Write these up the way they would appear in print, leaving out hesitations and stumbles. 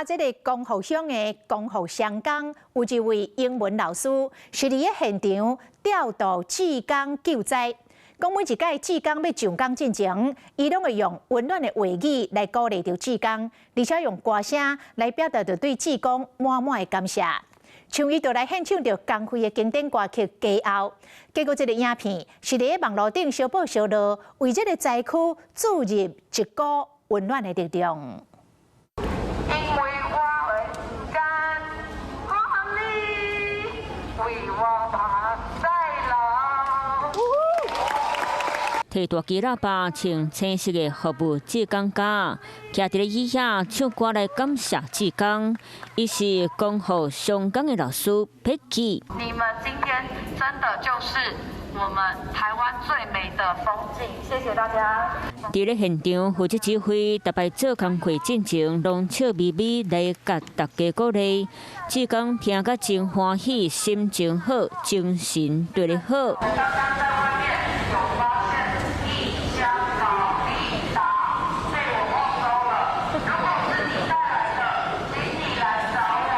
啊，這个光復鄉的光復雙江有一位英文老師，是佇咧現場調度志工救災。講每一擺志工欲上崗進前，伊攏會用溫暖的話語來鼓勵著志工，而且用歌聲來表達著對志工滿滿的感謝。像伊就來獻唱著江蕙的經典歌曲《家後》，結果這个影片是佇咧網路頂燒爆燒熱，為這个災區注入一股溫暖的力量。因為我會感恩你，為我拍在路。提大支喇叭，穿青色的服務志工甲，徛佇咧椅遐唱歌來感謝志工。伊是光復雙江的老師 Peggy。你們今天真的就是我們台灣最美的風景，謝謝大家。佇咧現場負責指揮，逐擺做工課進前，攏笑眯眯來共大家鼓勵。志工聽甲真歡喜，心情好，精神特別好。剛剛在外面有發現一箱保力達被我沒收了。如果是你帶來的，請你來找我，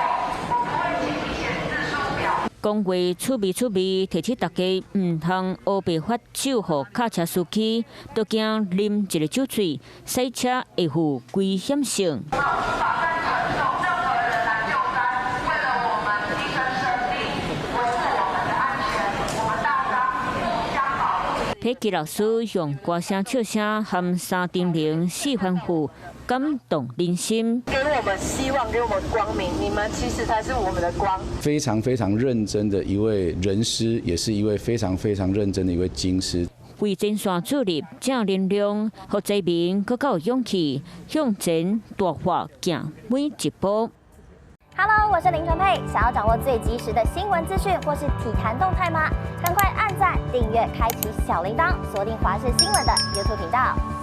我不會請你寫自述表。講話趣味趣味，提醒大家毋通烏白發酒予跤車司機，都驚啉一个酒醉，駛車會負危險性。我無法再承受任何人來救災，為了我們犧牲生命，維護我們的安全，我們大家互相保護。佩奇老師用歌聲、笑聲含三叮嚀四吩咐，感動人心。給我們希望，給我們光明，你們其實才是我們的光。非常非常認真的一位人師，也是一位非常非常認真的一位經師。為前線注入正能量，予災民閣較有勇氣向前大踏行每一步。 Hello，我是林純佩。想要掌握最及時的新聞資訊或是體壇動態嗎？趕快按讚、訂閱、開啟小鈴鐺，鎖定華視新聞的 YouTube 頻道。